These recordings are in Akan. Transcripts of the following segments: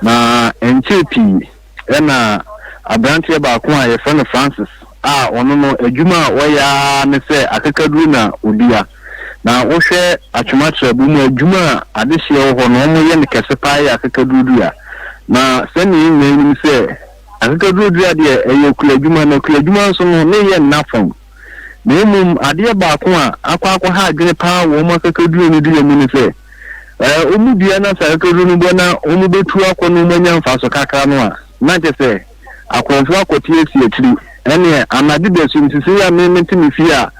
Na ɛnkyɛɛ pii na aberanteɛ baako a yɛfrɛ no Francis a ɔno no adwuma a ɔyɛ ara ne sɛ akakaduro na ɔdua. Na wohwɛ Atwoma-Atrabu mu a, adwuma a adehyeɛ wɔ hɔ no wɔyɛ no kɛse paa yɛ akakaduro dua. Na sɛdeɛ yɛn nyinaa nim sɛ akakaduro dua deɛ ɛyɛ kuadwuma na kuadwuma nso no ne yɛ nna fam. Na mmom adeɛ baako a akɔ akɔha adwene paa wɔ wɔn akakaduro no dua mu ne sɛ, Wɔn dua na sɛ akakaduro no bɔ na wɔbɛtu akɔ na wɔanya mfaso kakra no a, na kyerɛ sɛ akorɔmfoɔ akɔte asi akyiri. Ɛnneɛ anadwo dasuo no, seesei a me mete me fie a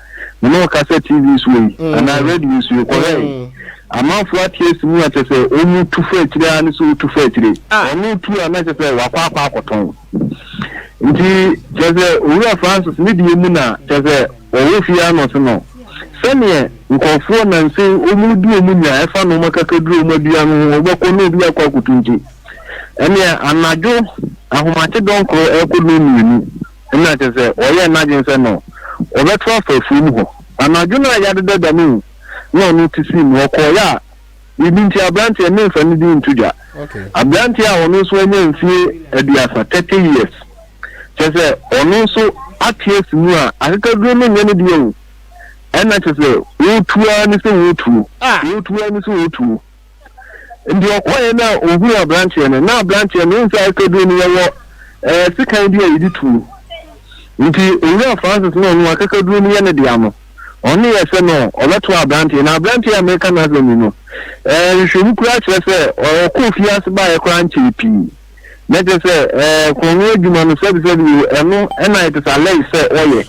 me ne wo kasa TV soɔ yi anaa radio so yi, kɔhwɛ yi, amanfoɔ ate asi mu a kyerɛ sɛ wɔtu fa akyire ara ne sɛ wɔtu fa akyire. Ɔno tu a na kyerɛ sɛ wakɔ akɔ akɔtɔn. Nti kyerɛ sɛ Owura Francis ne deɛ mu na kyerɛ sɛ ɔwɔ fie ara na ɔse no sɛdeɛ nkurɔfoɔ nansa yi wɔn di wɔn nya ɛfa nnoɔma kakaduro a wɔn adua no ho wɔbɛkɔ na obi akɔ akɔtu nti ɛneɛ anadwo ahomakye dɔnkoro ɛrekɔ nnɔnmienu ɛna kyerɛ sɛ ɔyɛɛ n'adwene sɛ no ɔbɛto afa afuom hɔ anadwo no a yɛadeda da no o na ɔno te sii mu ɔkɔeɛ a Biribi nti, aberanteɛ, memfa ne din nto dwa, aberanteɛ a ɔno nso anya mfie 30, 30 years, kyerɛ sɛ ɔno nso ate asi mu a akekaduro no nyɛ ne deɛ o, ɛna kyerɛ sɛ ɔretu ara ne sɛ ɔretuo, ɔretu ara ne sɛ ɔretuo. Nti ɔkɔeɛ no a ɔhuu aberanteɛ no, na aberanteɛ no, wohu sɛ akekaduro no yɛwɔ ɛɛ sekan bi a yɛde tuo. Nti Owura Francis na ɔno akekaduro no yɛ ne dea no, Ɔno yɛ sɛ no ɔbɛto aberanteɛ, na aberanteɛ a mereka n'asɛm yi no, ɛɛ nhwehwɛmu koraa kyerɛ sɛ ɔkɔɔ fie ase baeɛ koraa nkyɛɛ pii. Na kyerɛ sɛ ɛɛ korɔno adwuma no sɛbisɛbi o, ɛno na it is alleged sɛ ɔyɛ.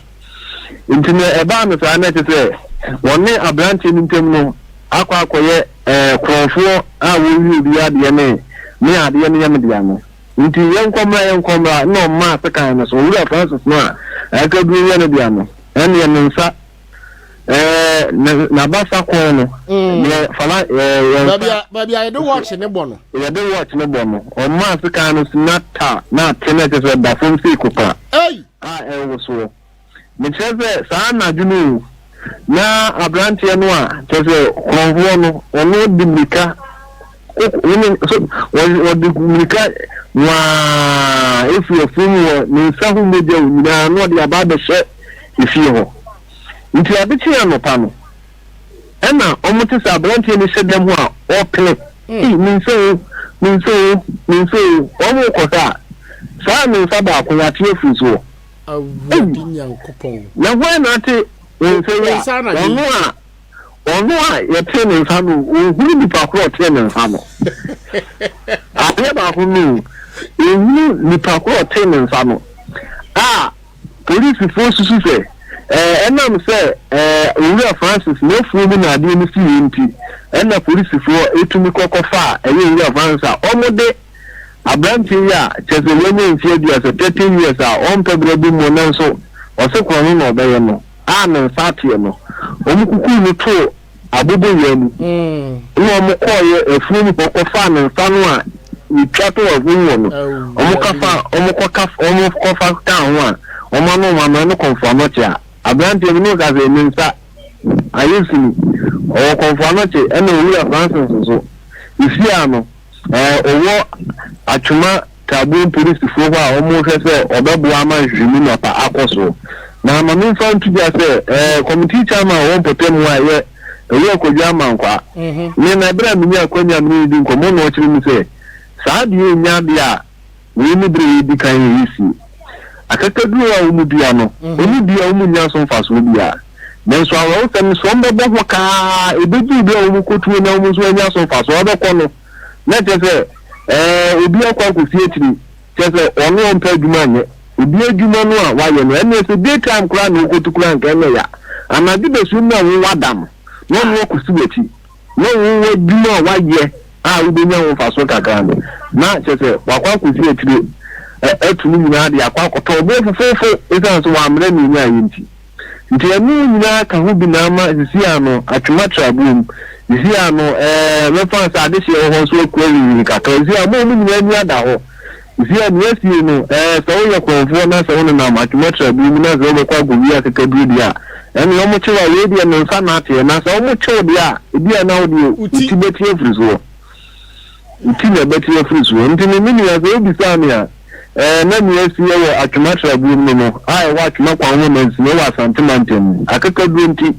Nti no ɛbaa no saa na kyerɛ sɛ wɔne aberanteɛ no ntam no akɔ akɔyɛ ɛɛ korɔnfoɔ a wɔwie obi adeɛ ne me adeɛ no yɛ me dea no. Nti yɛnkɔ mmra yɛnkɔ mmra na ɔmaa sekan no so. Owura Francis no a akaduro yɛ ne dea no, ɛnneɛ ne nsa ɛɛ ne n'abasa kɔn no, deɛ fala ɛɛ yɛn nsa. Baabi a baabi a yɛde watch ne bɔ no. Yɛde watch ne bɔ no, ɔmaa sekan no so na ta na ate na kyerɛ sɛ ɛda fam sei kokora Ei! a ɛrewosoɔ. Mekyerɛ sɛ saa anadwo no o, na aberanteɛ no a kyerɛ sɛ korɔmfoɔ no, ɔno de mmirika koko ne so ɔde mmirika nwaa efiri afuom wɔ ne nsa ho mogya o nyinaa na ɔde aba abɛhyɛ efie hɔ. Nti ade kyee anɔpa no, ɛna wɔte sɛ aberanteɛ no hyɛ dɛm hɔ a ɔrepene, Ei, me nsa o, me nsa o, me nsa o. Wɔrekɔ saa a, saa ne nsa baako yɛate afiri soɔ. Awurade Nyankopɔn. Na hwan na ate wo nsa yi a, ɔno a, ɔno a yɛtee ne nsa no, ɔnhunu nipa korɔ ɔtee ne nsa no. Adeɛ baako no, ɔnhunu nipa korɔ ɔtee ne nsa no. A polisifoɔ susu sɛ, ɛɛ, ɛnam sɛ, ɛɛ, Owura Francis n'afuo mu na adeɛ no siiɛ nti, ɛna polisifoɔ ɛtumi kɔ kɔfaa ɛyɛ Owura Francis a wɔde Aberanteɛ yi a kyerɛ sɛ wanya mfeɛ 30, 30 years, a ɔmpɛ berɛ bi mmɔ nanso ɔse korɔno na ɔbɛyɛ no a ne nsa ateɛ no, wɔn kukuu no too aboboyaa mu na wɔn kɔeɛ afuom hɔ kɔfaa ne nsa no a yɛtwa too afuom hɔ no, wɔn kafa, wɔn kɔka, wɔn kɔfa kaa ho a wɔn ano wɔn ano ɛne kɔmfoɔ anɔkye a aberanteɛ bi ne ɔka sɛ ne nsa ayɛ sini ɔwɔ kɔmfoɔ anɔkye ɛna Owura Francis nso ɛfie ano. Ɔwɔ Atwoma Tabuom polisifoɔ hɔ a wɔrehwɛ sɛ wɔbɛboa ama nhwehwɛmu mapa akɔ so. Na ma memfa nto dwa sɛ Committee Chairman a ɔwɔ mpɔtam hɔ a ɛyɛ Owura Kwadwo Amankwaa, me na berɛ a menyaa akwanya a me ne no di nkɔmmɔ na ɔkyerɛ mu sɛ saa adeɛ yi nyɛ adeɛ a Wei ne bere a edi kan a eyi sii. Akakaduro a wɔdua no, wɔdua a wɔnnya so mfasoɔ biara. Nanso awerɛhosɛm ne sɛ, wɔbɛbɔ ho ka ara, ɛbɛduru bere a wɔkɔtuo na wɔn nso anya so mfasoɔ, wɔbɛkɔ no, na kyerɛ sɛ, ɛɛ, obi akɔ akɔsi akyiri, kyerɛ sɛ, ɔno ɔmpɛ adwuma nyɛ. Obi adwuma no a wayɛ no, ɛnneɛ sɛ day time koraa na ɔkɔtu koraa anka ɛnyɛ ya. Anadwo dasuom no a wo wada no, na ɔno akɔsi w'akyi. Na wo w'adwuma a woayɛ a wobɛnya ho mfasoɔ kakra no, na kyerɛ sɛ wakɔ akɔsi akyire atu ne nyinaa de akɔ akɔtɔ ɔboɔ fofoofo ɛsiane sɛ wammrɛ nea ɔnyaeɛ nti. Nti ɛno nyinaa ka ho bi na ama sisi ano atwema traboɔ mu. Sisi ano ɛɛ mɛfa sɛ adehyeɛ wɔ hɔ nso akura wiwiri kakra. Sisi a mo a wɔn nyinaa ani ada hɔ. Sisi a nea asie no, ɛɛ sɛ woyɛ korɔmfoɔ na sɛ wonenam atwomɔtrabuo mu na sɛ wobɛkɔ akɔwie akekaduro deɛ a, ɛnneɛ wɔkye wo a, wei deɛ ne nsa na ateɛ. Na sɛ wɔkye wo deɛ a, ebia na wo deɛ wo ti bɛte afiri soɔ. Wo ti na ɛbɛte afiri soɔ. Nti no, me nua, sɛ wobisaa me a, ɛɛ, na nea asi wɔ Atwoma Trabuom no no, a ɛwɔ Atwoma kwan ho mansini wɔ Asante mantam mu. Akakaduro nti,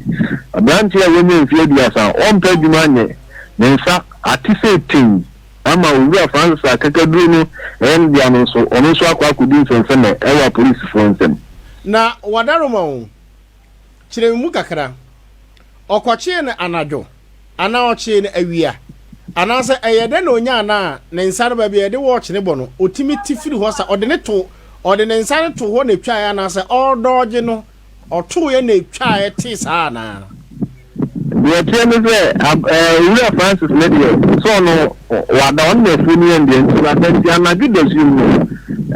aberanteɛ a wanya mfeɛ 30, ɔmpɛ adwuma nyɛ, ne nsa ate sɛ tei ama Owura Francis Akakaduro no ɛyɛ ne dea no nso, ɔno nso akɔ akɔdi nsɛnsɛmɛ wɔ apolisifoɔ nsam. Na wadaroma o, kyerɛ me mu kakra. Ɔkɔkyee no anadwo anaa ɔkyee no awia? Anaasɛ ɛyɛ dɛn na onyaa no a ne nsa no baabi a yɛde wɔɔkye no bɔ no, otumi te firi hɔ sa? Ɔde ne to, ɔde ne nsa no too hɔ na etwaeɛ anaasɛ ɔredɔɔgye no, ɔtooeɛ na etwaeɛ tee saa anaa? Deɛ ɛteɛ ne sɛ, ab, ɛɛ, Owura Francis no deɛ, sɛ ɔno, wada, ɔno na afuo no yɛ ne deɛ, nti wada, nti anadwo dasuo mu no,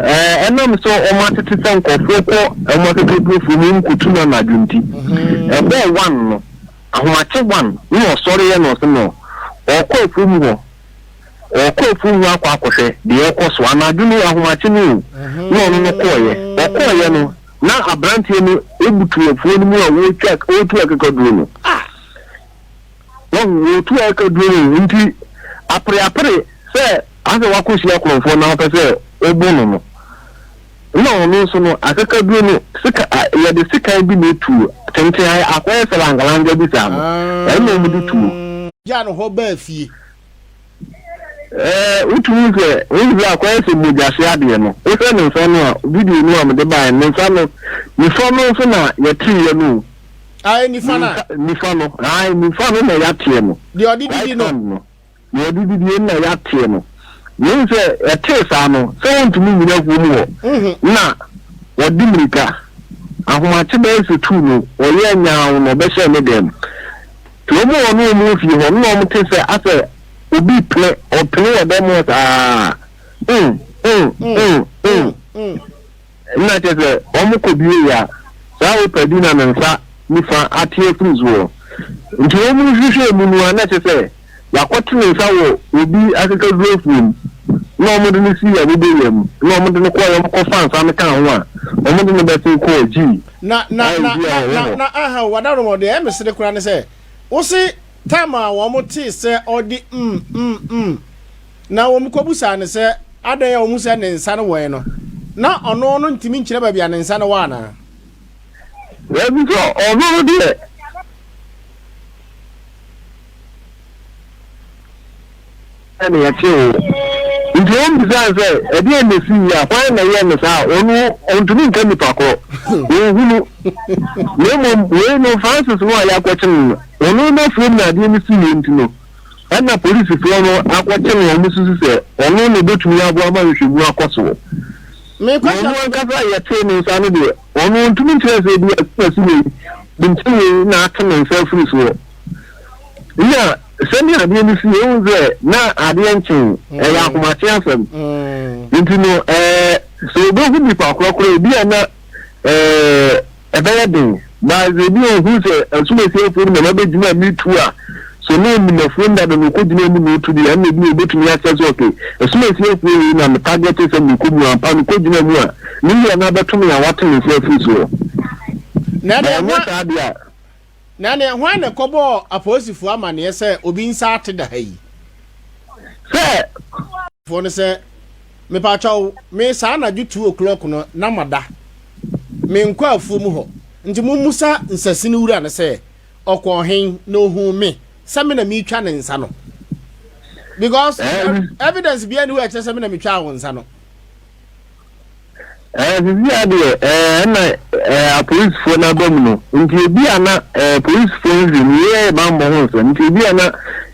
ɛɛ, ɛnam sɛ wɔatete sɛ nkurɔfoɔ kɔ wɔn akakadurofoɔ mu nkɔtu no anadwo nti, ɛbɔɔ one no, ahomakye one na ɔsɔreeɛ na ɔse no, ɔrekɔ afuo mu hɔ, ɔrekɔ afuo mu hɔ akɔ akɔhwɛ deɛ ɛrekɔ so, anadwo no, ahomakye no o, na ɔno no kɔeɛ, ɔkɔeɛ no, na aberanteɛ no butu afuo no mu a wɔretwa, wɔretu akakaduro no. Wahu, wɔretu akakaduro no nti, apereapere sɛ asɛ wakɔhyia korɔmfoɔ na ɔpɛ sɛ ɔbo no no. Na ɔno nso no, akakaduro no, sika, yɛde sekan bi na etuo, tenten ayɛ akɔyɛ sɛ langalanga bi saa no, ɛno na wɔde tuo. Gyaa no hɔ baa fie. Ɛɛ, wotumi hu sɛ, wohu sɛ akɔyɛ sɛ mogyahye adeɛ no. Wohwɛ ne nsa no a, video no a mede baeɛ no, ne nsa no, nifa no nso na yɛteeɛ no o. Ae, nifa no a. Nifa no, ae, nifa no na yɛateɛ no. Deɛ ɔde didi no. Right hand no, deɛ ɔde didi no na yɛateɛ no. Mehu sɛ ɛtee saa no, sɛ wɔntumi nnyina afuo mu hɔ, na wɔde mmirika, ahomakye bɛyɛ sɛ tuu no, wɔyɛɛ nyaw na ɔbɛhyɛɛ ne dan mu. Nti wɔn a wɔne wɔn wɔ fie hɔ no na wɔte sɛ asɛ obi repene, ɔpene wɔ dɛm hɔ saa, mm, mm, mm, mm. Nna kyerɛ sɛ wɔkɔ bio a, saa opa bi na ne nsa nifa ate afiri soɔ. Nti wɔhwehwɛɛ mu no a, na kyerɛ sɛ wɔakɔte ne nsa wɔ obi akekaduro afuo mu, na wɔde no sii aboboyaa mu, na wɔde no kɔeɛ, wɔkɔfaa nsa no kaa ho a, wɔde no bɛsen kɔɔ Gyii. Na na a na obi a na ɔwɔ na hɔ. na aha o wadarom deɛ ɛyɛ me sere koraa ne sɛ wose time a wɔn tee sɛ ɔde mm mm mm na wɔn kɔ busaa no sɛ adɛn a wɔn sɛ ne nsa no wɔn no na ɔno no ntumi nkyerɛ baabi a ne nsa no wɔ anaa. Dabi sɛ ɔno no deɛ. Na yɛkyee wo. Nti wɔbisaa no sɛ, Ɛdeɛn na ɛsii yi a? Hwan na ɛyɛɛ no saa? Ɔno, ɔntumi nka nnipa korɔ. Ɔnhunu. Na mmom, wei no, Francis no a yɛakɔkye no no, ɔno n'afuom na adeɛ no siiɛ nti no, ɛna polisifoɔ no akɔkye no a wɔsusu sɛ ɔno na ɔbɛtumi aboa ma nhwehwɛmu akɔ soɔ. Me Na question ɔno ankasa a yɛtee ne nsa no deɛ, ɔno ɔntumi nkyerɛ sɛ ebia asumasi wei, nti wei na ate ne nsa afiri soɔ. Na sɛnea adeɛ no si, wohu sɛ na adeɛ nkyee, ɛyɛ ahomakye asɛm. Nti no, ɛɛ, sɛ obehu nipa korɔkorɔ ebi a na ɛɛ ɛbɛyɛ den. But sɛ ebi ohu sɛ asumasi afuo no na mabɛgyina metu a, sɛ na onim afuo no dada na ɔkɔgyina mu na ɔtu deɛ, ɛnna ebi obetumi akyerɛ sɛ okay, asumasi afuo wei na me target sɛ mekɔ mu ampa, mekɔgyina mu a, ne wura no abɛto me a wate me nsa afiri soɔ. Na Na ɛdeɛ ɛnyɛ hwan saa deɛ a, Na ɛneɛ hwan na ɛkɔbɔɔ apolisifoɔ amaneɛ sɛ obi nsa ate da ha yi? Sɛ. Foɔ no sɛ, Mepakyɛw, me saa anadwo two o'clock no na mada. Menkɔ afuo mu hɔ. Nti mommusa nsasini wura no sɛ ɔkɔɔ hen na ohuu me sɛ me na meretwa ne nsa no. Because evidence biara nni hɔ a ɛkyerɛ sɛ me na metwaa wo nsa no. Ɛɛ sisi a deɛ ɛɛ ɛna ɛɛ apolisifoɔ no aba mu no nti ebi a na ɛɛ polisifoɔ nhwɛ mu yɛ bammɔ ho nsɛm nti ebi a na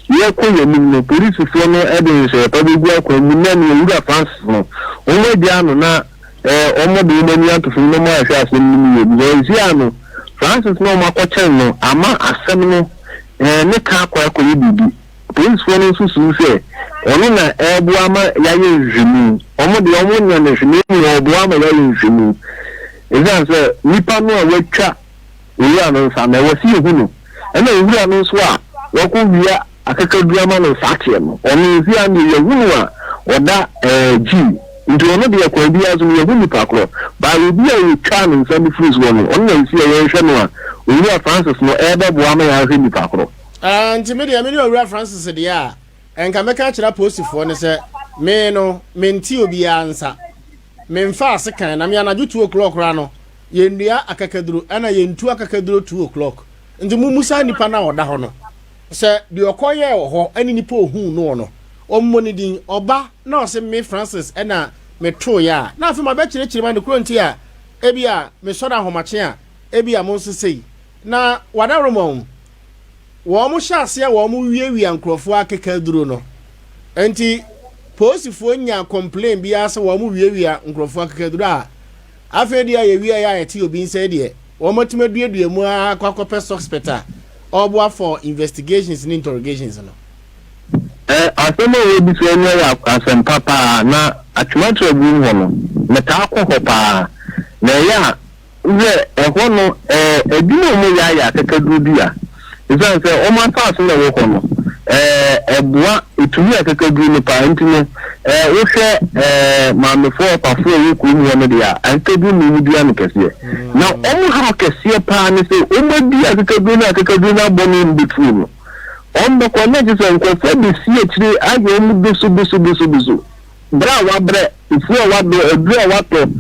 yɛkɔ yɛn anim no polisifoɔ no ɛde nhyehyɛeɛ pa bɛgu akwan mu na nea owura Francis no wɔn agyaa no na ɛɛ wɔn de wɔn ani ato fam na wɔn ahwɛ asɛm no mu yie because sisi a no Francis na wɔn akɔkyɛn no ama asɛm no ɛɛ ne ka akɔ akɔyɛ biribi. Polisfoɔ no nso suu sɛ ɔno na ɛreboa ama yɛayɛ nhwehwɛmu. Wɔn deɛ wɔnyɛ no hwee na mmom wɔreboa ama yɛayɛ nhwehwɛmu. Ɛsiane sɛ nipa no a watwa owura no nsa no, ɛwɔ sɛ yɛhu no. Ɛna owura no nso a wakɔwia akakaduro ama no nsateɛ no, ɔno nso a deɛ yɛahu no a ɔda ɛɛ gyii. Nti ɔno deɛ kwan biara so no yɛahu nipa korɔ. But obi a wɔtwaa ne nsa no firi soɔ no, ɔno na ɛsɛ sɛ yɛhwɛ no a Owura Francis no ɛrebɛboa ama yɛahwɛ nipa korɔ. Ɛɛ, nti me deɛ me ne Owura Francis deɛ a, Nka mɛka akyerɛ apolisifoɔ no sɛ me no mente obiara nsa. Memfaa sekan na me anadwo 2 o'clock koraa no yɛnnua akakaduro ɛna yɛntu akakaduro 2 o'clock. Nti mummusa nipa no a ɔda hɔ no sɛ deɛ ɔkɔyɛɛ wɔ hɔ ɛne nipa ohuu noɔ no, ɔmmɔ ne din. Ɔba na ɔse me Francis ɛna metoeɛ a, na afei mabɛkyerɛkyerɛ mu ade korɔ nti a ebi a mesɔre ahomakye a ebi a mo nso sei na wadaworo mo. Wɔn hyɛ aseɛ wɔn wiawia nkurɔfoɔ akekaduro no nti polisifoɔ nya complain biara sɛ wɔn wiawia nkurɔfoɔ akekaduro a, afei deɛ a yɛwia yɛ a yɛte obi nsa deɛ, wɔn atumi aduadua mu ara akɔ akɔpɛ suspect a ɔreboa for investigations ne interrogations no. Asɛm a wɔabisa no yɛ asɛm paa. Na Atwoma Trabuom hɔ no, metaa kɔ hɔ paa. Na ɛyɛ a sɛ ɛhɔ no adwuma a wɔyɛ ayɛ akakaduro dua, ɛsiane sɛ wɔn asase na ɛwɔ hɔ no ɛboa ɛtumi akakaduro no paa. Nti no wohwɛ maamefoɔ, ɔpafoɔ a ɛwɔ kurom hɔ no deɛ a, akakaduro na wɔn dua no kɛseɛ. Na wɔn haw kɛseɛ paa ne sɛ wɔn adua akakaduro no, akakaduro no abɔ no, wɔn bɛtuo no, wɔn bɛkɔ na kyerɛ sɛ nkurɔfoɔ bɛsi akyire ayɛ wɔn doso doso doso doso. Berɛ a wabrɛ, efuo a wadɔ, aduro a watɔ,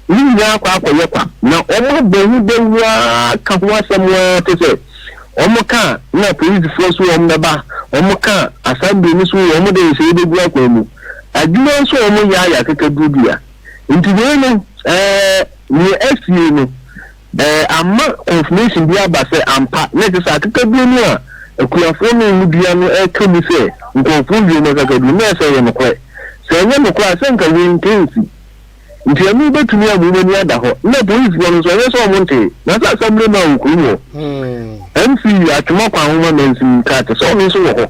ne nyinaa akɔ akɔyɛ kwa. Na wɔn abɔ ho dawuro ara ka ho asɛm ara te sɛ wɔn ka na polisifoɔ so wɔn bɛba, wɔn ka assembly no so wɔn de nhyɛn bɛgu akwan mu. Adwuma nso a wɔn yɛ ayɛ akekaduro dua. Nti wei no, nea asie no, ama confirmation bi aba sɛ ampa na ɛkyerɛ sɛ akekaduro no a akuafoɔ no mu dua no ɛka mu sɛ nkurɔfoɔ wie mu akekaduro na ɛsɛ yɛ nokorɛ. Sɛ ɛnyɛ nokorɛ a, sɛ nka wei nka nsi. Nti ɛno bɛtumi ama wɔn ani ada hɔ. Na polisifoɔ no nso, ɛnyɛ sɛ wɔn ntee na sɛ assembly man wɔ kurom hɔ, MCE Atwoma Kwan Nwoma Mansin Nkrakyɛ, sɛ ɔno nso wɔ hɔ.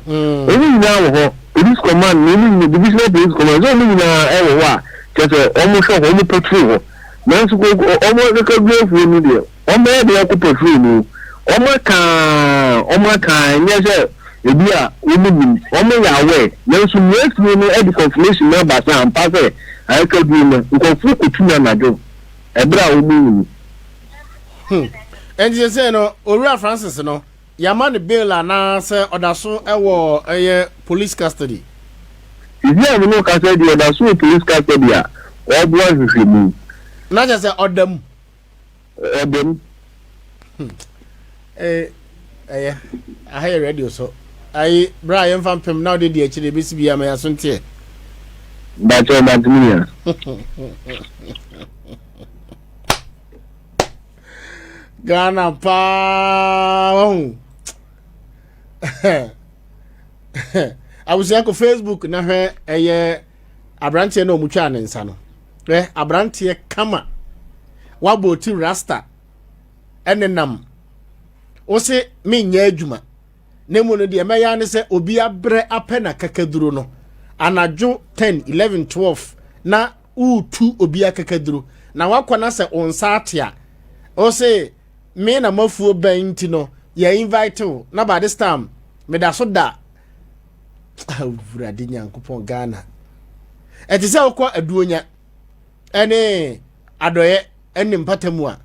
Wɔn nyinaa wɔ hɔ, police command na wɔn nyinaa, divisional police command, sɛ wɔn nyinaa ɛwɔ hɔ a kyerɛ sɛ wɔn hwɛ hɔ, wɔn patrol hɔ. Nanso wɔn akekaduafoɔ no deɛ, wɔn bɛyɛ deɛ ɛkɔ patrol no, wɔn aka wɔn aka. Ɛnyɛ sɛ ebi a wɔn nim, wɔn yɛ aware, nanso nea esie no ɛde confirmation no aba sɛ ampa sɛ akekaduro no nkurɔfoɔ kɔtu no anadwo ɛberɛ a wɔn nni. Ɛnti sɛ no Owura Francis no, yɛama no bail anaasɛ ɔda so ɛwɔ ɛyɛ police custody? Sisi a mene kasa deɛ, ɔda so wɔ police custody a ɔreboa nhwehwɛmu. Na kyerɛ sɛ ɔda mu? Ɔda mu. Ɛyɛ aha yɛ radio so ayi bere a yɛmfa mpem na wode di akyire ebesi bi ama yɛaso nteɛ. Bakyɛ ɔbantumi nua. Ghana paa, wahu. Abusua, kɔ Facebook na hwɛ ɛyɛ aberanteɛ na ɔmo twaa ne nsa no. Hwɛ aberanteɛ kama, wabɔ ti rasta, ɛne nam wose menyɛ adwuma na mu no deɛ mɛyɛ ne sɛ obi abrɛ apɛ na kakaduro no anadwo 10, 11, 12 na woretu obi akakaduro na wakɔ na sɛ wo nsa ate a, wose me na mafuo bɛn. Nti no yɛ invite wo na by this time meda so da. Awurade Nyankopɔn, Ghana ɛte sɛ wokɔ Aduonya ɛne Adɔeɛ ɛne mpata mu a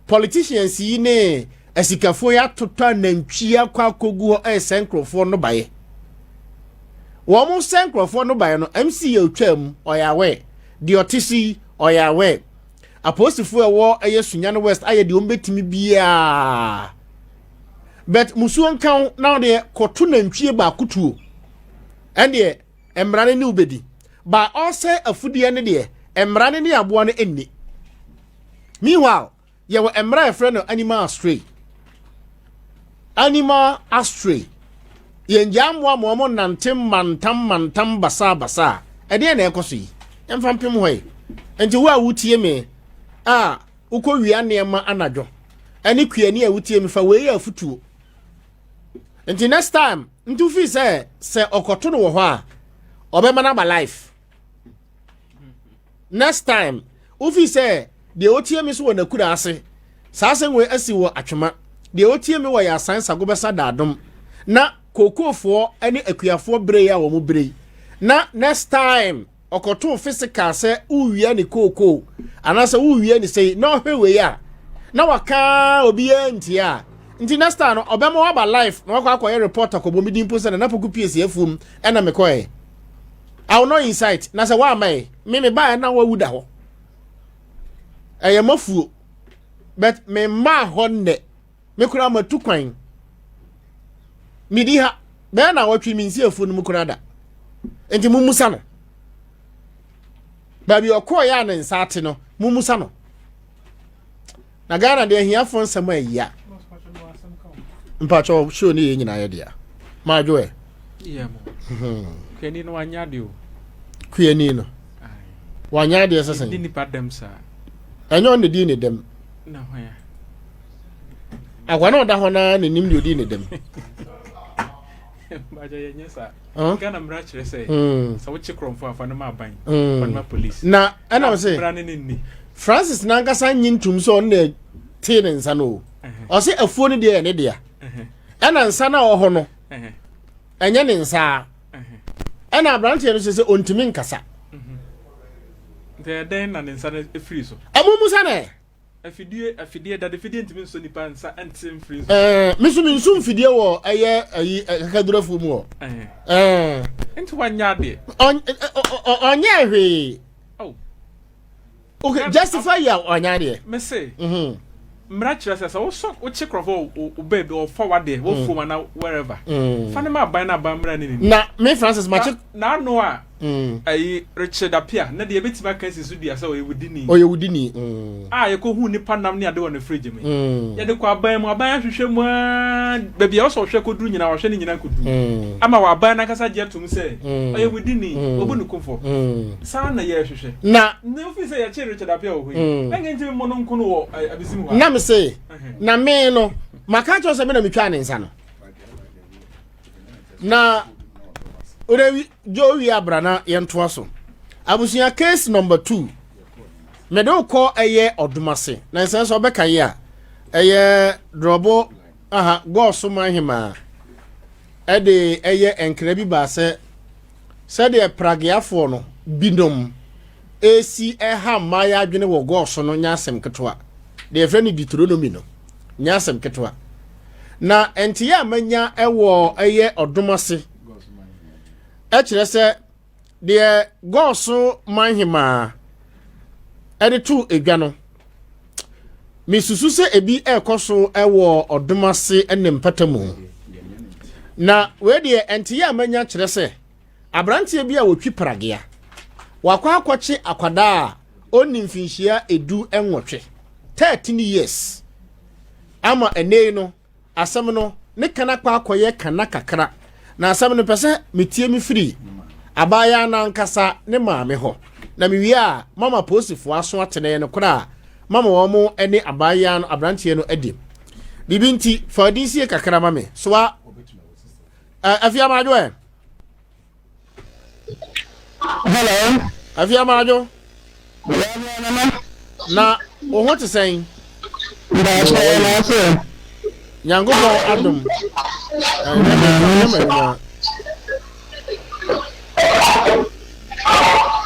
politicians yi ne asikafoɔ yi atotɔ anantwie akɔ akɔgu hɔ ɛresɛ nkurɔfoɔ no baeɛ. Wɔn sɛ nkurɔfoɔ no baeɛ no, MC yɛ otwa mu, ɔyɛ awɛ deɛ ɔte so yi, ɔyɛ awɛ. Apolisifoɔ a ɛwɔ ɛyɛ Sunyani West ayɛ deɛ wɔn bɛtumi biara, but musuo nka wo na ɔdeɛ kɔto nantwie baako tuo, ɛndeɛ mmara no ne wobɛdi ba. Ɔsɛ afudeɛ no deɛ, mmara no ne aboa no nni. Meanwhile, yɛwɔ mmara a yɛfrɛ no animal astray. Animal astray, yɛn gyaa mmoa ma wɔn nante mantam mantam basaa basaa. Ɛdeɛn na ɛkɔ so yi? Yɛmfa mpem hɔ yi. Nti wo a wotie me a wokɔ wia nneɛma anadwo ɛne kuani a wotie me, fa wei yɛ afutuo. Nti next time nti wofi sɛ ɔkɔto no wɔ hɔ a, ɔbɛma no aba life. Next time wofi sɛ deɛ otie mi so wɔ n'akura ase, saa asɛm wei asi wɔ Atwema, deɛ otie mi wɔ yɛ asan sago bɛsa daadom na kookoofoɔ ne akuafoɔ bere yi a wɔn bere yi na next time ɔkɔtoo physical sɛ wowia ne kookoo anaasɛ wowia ne sɛyi na ɔhwɛ wei a na waka obiara ntie a. Nti next time no ɔbɛma waba live na wakɔ akɔyɛ report akɔbɔ me din mpo sɛ Nana Poku pie si afuom ɛna mekɔɛ. I will not incite. Na sɛ woama ɛ, me me baɛ na wawu da hɔ. Ɛyɛ mafuo. But me mmaa hɔ nnɛ. Me koraa matu kwan. Medi ha. Bɛyɛ na wɔtwe me nsi afuo no mu koraa da. Nti mummusa no. Baabi ɔkɔɔ yɛ a ne nsa ate no, mummusa no. Na Ghana deɛ ahiafoɔ nsɛm a ɛyia. Mpakyɛ show ne yɛ nyinaa yɛ dea. Maadwo ɛ. Hmm. Kuani no wanyɛ adeɛ o. Kuani no. Wanyɛ adeɛ sɛ sɛn. Di nipa dɛm saa. Ɛnyɛ ɔno na di ne dɛm. Na hwan ya. Akwa na ɔda hɔ naa na nim deɛ odi ne dɛm. Mpakyɛ yɛnyɛ saa. Ghana mmara kyerɛ sɛ hmm. sɛ wokye korɔmfo afa no ma aban hmm. fa no ma police. Na ɛna sɛ mmara ne ne nni. Francis nankasa nyi ntum sɛ ɔno na tee ne nsa no o. Ɔse afuo no deɛ yɛ ne dea. Ɛna nsa no a ɔwɔ hɔ no ɛnyɛ ne nsa. Ɛna aberanteɛ no sɛ sɛ ɔntumi nkasa. Nti ɛdɛn na ne nsa no firi so? Ɛmu mu sa nɛ. Afidie afidie dade fidie ntumi nsɔ nipa nsa nte mfiri nso. Ɛɛ mi nso mi nso mfidie wɔ ɛyɛ ɛyi kakadurafuo mu hɔ. Ɛɛ. Nti wanyɛ adeɛ. Ɔnyɛ hwee. Oh. Okay justify yɛ ɔnyɛ adeɛ. Mese. Mhm. Mmara kyerɛ sɛ sɛ wosɔ wokye korɔfo wɔ wo baabi ɔfa wadeɛ wɔ mm. fuom ana wherever. Mm. Fa ne ma aban na aban mmara ne ne. Na me Francis makye. Na ano a. Mm. Ayi Richard Appiah na deɛ yɛbɛtumi aka asi so dua sɛ ɔyɛ wudini. Ɔyɛ wudini. Mm. A yɛkɔhu nipa nam ne ade wɔ ne fridge mu. Mm. Yɛde kɔ aban mu, aban ahwehwɛ mu aa baabi a ɔsɛ ɔhwɛ kɔduru nyinaa ɔhwɛ ne nyinaa kɔduru. Mm. Ama wɔ aban n'ankasa gye atom sɛ mm. ɔyɛ wudini, mm. wɔbu no kumfɔ. Mm. Saa na yɛrehwehwɛ. Na na ofi sɛ yɛkye Richard Appiah wɔ hɔ yi. Mm. Na nka ntumi mmɔ no nko no wɔ eh, abisim hɔ. Na me se, na me no, maka kyerɛ sɛ me na metwaa ne nsa no. Na wode dwo wie abra na yɛntoa so. Abusua case number 2. Mede wokɔ ɛyɛ ɔdomase. Na nsɛn sɛ ɔbɛka yi a ɛyɛ drɔbo aha gɔɔso man hemaa ɛde ɛyɛ nkra bi baa sɛ sɛdeɛ prageafoɔ no binom ɛsi ɛha mmaayɛ adwene wɔ gɔɔso no nyɛ asɛm ketewa. Deɛ yɛfrɛ no Deuteronomy no. nyɛ asɛm ketewa. Na nteɛ a manya wɔ ɛyɛ ɔdom ase ɛkyerɛ sɛ deɛ gɔɔso man hemaa ɛde to edwa no mesusu sɛ ebi ɛrekɔ so ɛwɔ ɔdom ase ne mpata mu. Na wei deɛ nteɛ a manya kyerɛ sɛ Aberanteɛ bi a ɔtwi pragea. Wakɔ akɔkye akwadaa a ɔnni mfinhyia 18, 13 years, ama ɛnnɛ yi no asɛm no ne kan akɔ akɔyɛ kana kakra. Na asɛm no pɛ sɛ metie me firi abaayaa no ankasa ne maame hɔ. Na mewie a mama polisifoɔ aso atene no koraa mama wɔn ne abaayaa no aberanteɛ no adi. Biribi nti fa ɔdin sie kakra ma me. Soa Afia Maadwo ɛ. Hello. Afia Maadwo. Na wo ho te sɛn? Nyankopɔn adom.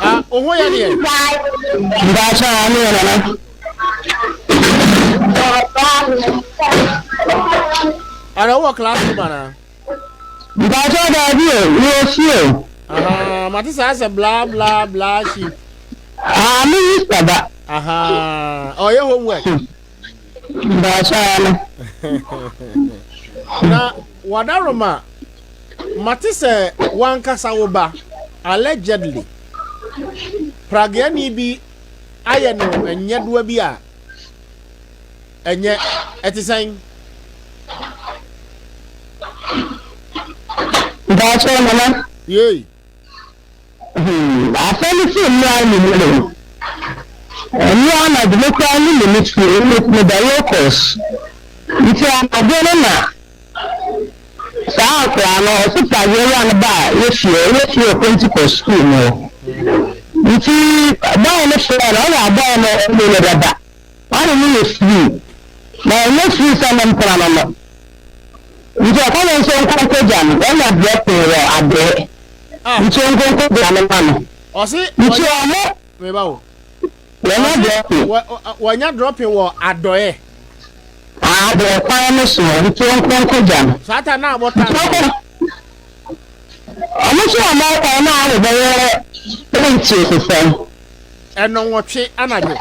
Ah, wo ho yɛ deɛ? Ara wɔ classroom anaa? Mpakyɛw daabi o, mewɔ fie o. Ahaa, mate saa sɛ bla bla bla sheep. Ah, me yi saba. Ahaa, ɔyɛ homework. Mpakyɛw ano. Na wadaroma, mate sɛ wankasa wo ba, allegedly, prageani bi ayɛ no nyɛdoa bi a Ɛnyɛ, ɛte sɛn? Mpakyɛw Nana. Yei. Hmm, asɛm no si mmea ne mu no. Ɛno anadwo me koraa ne me ne fie, me meda locus. Nti anadwo no na saa akwaraa no ɔse pradeɛ wura no baa yɛ fie, yɛ fie wɔ Pentecost school mu hɔ. Nti bɔɔ no frɛ no, ɔna bɔɔ no ɔne no bɛba. Ɔne no yɛ free, na ɛnyɛ free sɛ ne mpena no no. Nti ɔka no nso nkɔ nkɔgya no, wanya dropping wɔ Adɛɛ. Ah. Nti ɔnkɔ nkɔgya no ma no. Ɔse Nti ɔmo. Meba o. Wanya dropping. Wanya dropping wɔ Adɔɛ. Aa bɛɛ kwan no soɔ nti ɔnkɔ nkɔgya no. Saa ta na abɔ tan Nti ɔkɔ ɔmo nso ɔmo kwan no a bɛyɛ eight sesɛn. Ɛnɔnwɔtwe anadwo.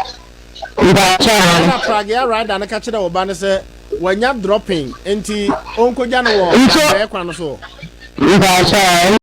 Mpakyɛ. Ɛna pragea rider no ka kyerɛ wo ba no sɛ wanya dropping nti ɔnkɔgya no wɔ Nti abɛɛ kwan no soɔ. Mpakyɛ.